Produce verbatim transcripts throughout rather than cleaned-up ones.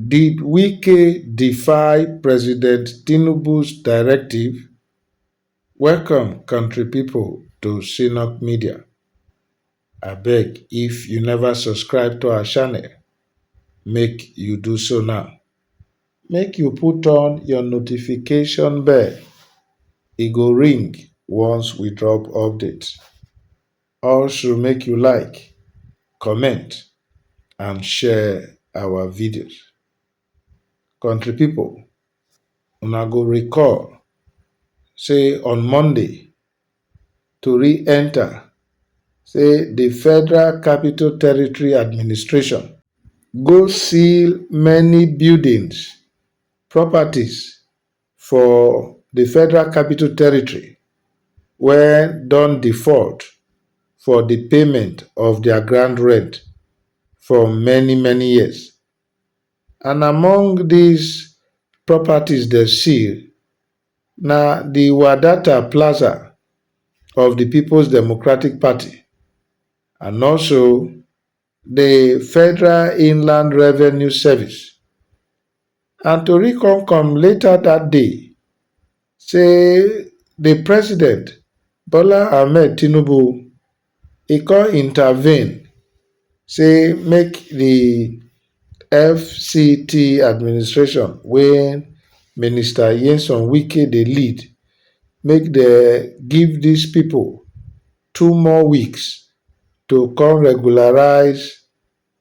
Did Wike defy President Tinubu's directive? Welcome, country people, to Synod Media. Abeg, if you never subscribe to our channel, make you do so now. Make you put on your notification bell. E go ring once we drop update. Also, make you like, comment, and share our videos. Country people, una go recall say on Monday, tori enter say the Federal Capital Territory Administration go seal many buildings, properties for the Federal Capital Territory wey don default for the payment of their ground rent for many, many years. And among these properties dem seal na the Wadata Plaza of the People's Democratic Party, and also the Federal Inland Revenue Service. And tori come come later that day say the president, Bola Ahmed Tinubu, e come intervene say make the F C T administration wey Minister Nyesom Wike dey lead, make dem give these people two more weeks to come regularize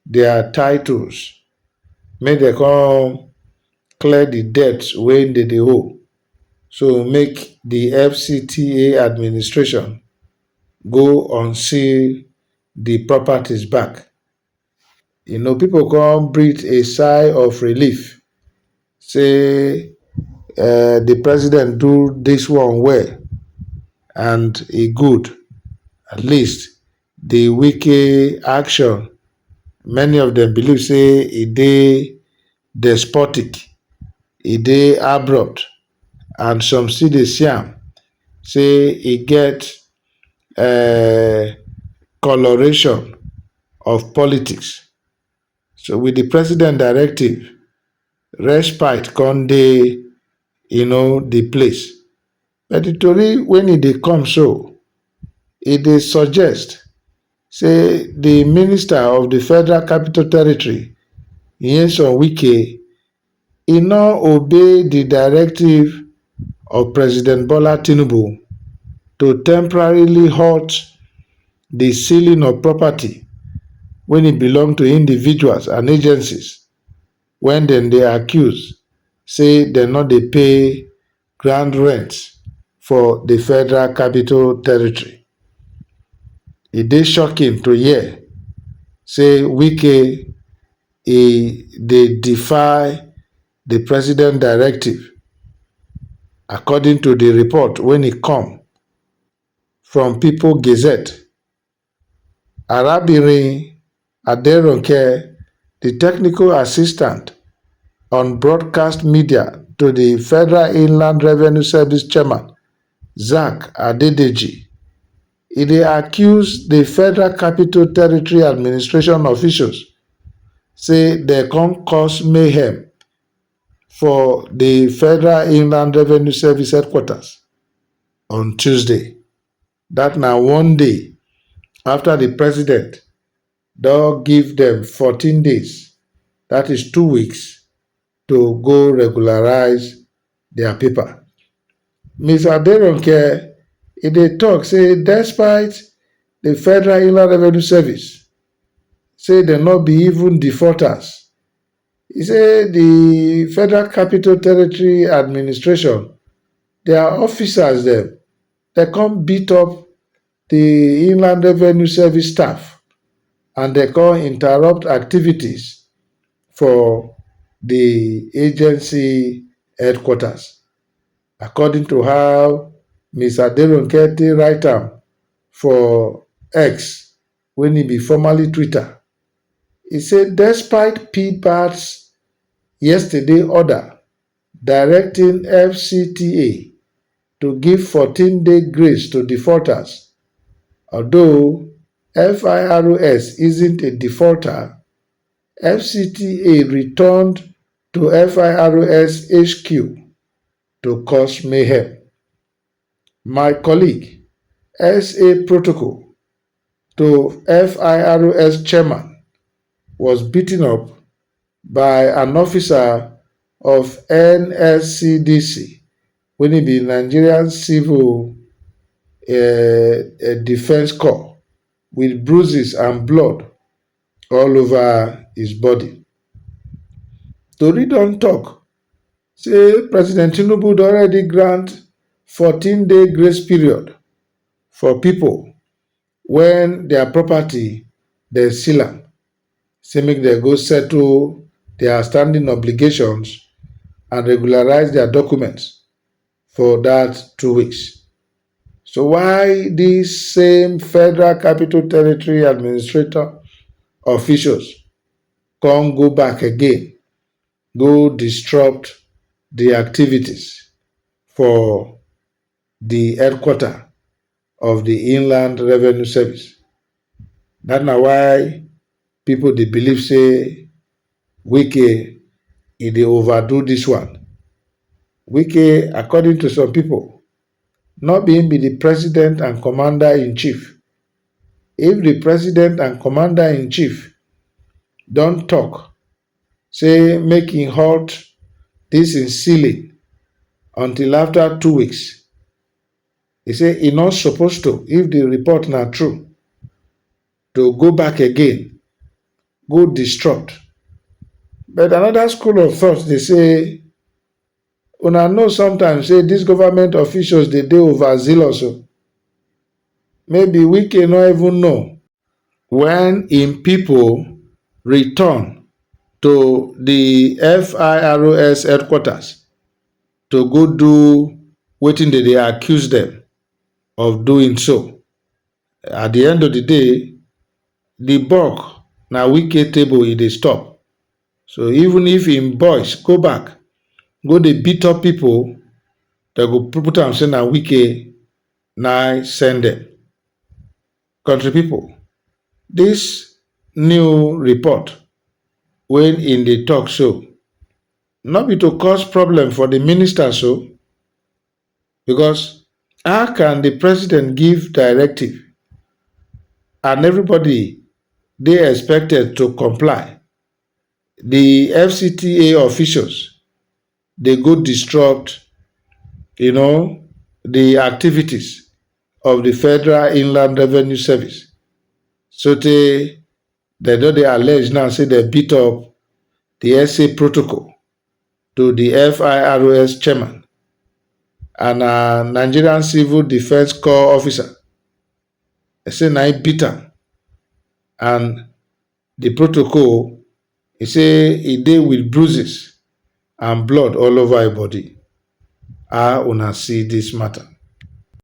their titles, make dem come clear the debts wey dem dey owe. So make the F C T A administration go unseal the properties back. You know, people come breathe a sigh of relief, say uh, the president do this one well, and e good. At least the Wike action, many of them believe say e dey despotic, e dey abrupt, and some still dey see am say e get uh, coloration of politics. So with the president directive, respite come dey, you know, the place. But the tori when e dey come so, e dey suggest say the minister of the Federal Capital Territory, Nyesom Wike, e no obey the directive of President Bola Tinubu to temporarily halt the sealing of property when e belong to individuals and agencies when dem dey accuse say dem no dey pay ground rent for the Federal Capital Territory. E dey shocking to hear say Wike e dey defy the president directive, according to the report when e come from People Gazette. Arabirin Aderonke, the technical assistant on broadcast media to the Federal Inland Revenue Service chairman, Zach Adedeji, e dey accuse the Federal Capital Territory Administration officials say dem come cause mayhem for the Federal Inland Revenue Service headquarters on Tuesday. That na one day after the president don give them fourteen days, that is two weeks, to go regularize their paper. Mister Aderonke, e dey talk say despite the Federal Inland Revenue Service say dem no be even defaulters, e say the Federal Capital Territory Administration, their officers dem, dem come beat up the Inland Revenue Service staff and dem come interrupt activities for the agency headquarters, according to how Mister Aderonke take write am for X, when e be formerly Twitter. E say despite P BAT's yesterday order directing F C T A to give fourteen-day grace to defaulters, although F I R S isn't a defaulter, F C T A returned to F I R S H Q to cause mayhem. My colleague, S A protocol to F I R S chairman, was beaten up by an officer of N S C D C, wey be Nigerian Civil uh, Defense Corps, with bruises and blood all over his body. Tori don talk say President Tinubu don already grant fourteen day grace period for people when their property dey seal am, say make dem go settle their standing obligations and regularize their documents for that two weeks. So why these same Federal Capital Territory administrator officials come go back again, go disrupt the activities for the headquarter of the Inland Revenue Service? That na why people dey believe say Wike e dey overdo this one. Wike, according to some people, no be him be the president and commander in chief. If the president and commander in chief don talk say make him halt this in sealing until after two weeks, he say he not supposed to, if the report na true, to go back again, go disrupt. But another school of thought dey say, una know sometimes say these government officials dey dey overzealous o. Maybe Wike no even know when im people return to the F I R S headquarters to go do wetin dem dey accuse them of doing. So at the end of the day, the buck na Wike table e dey stop. So even if im boys go back, go dey beat up people, dem go put am say na Wike na send them. Country people, this new report wey im dey talk so, no be to cause problem for the ministers o, because how can the president give directive and everybody dey expected to comply? The F C T A officials dey go disrupt, you know, the activities of the Federal Inland Revenue Service. So they, they don dey allege now say they beat up the S A protocol to the F I R S chairman and a Nigerian Civil Defense Corps officer. They say na him beat am, and the protocol, he say e dey with bruises and blood all over him body. How una see this matter?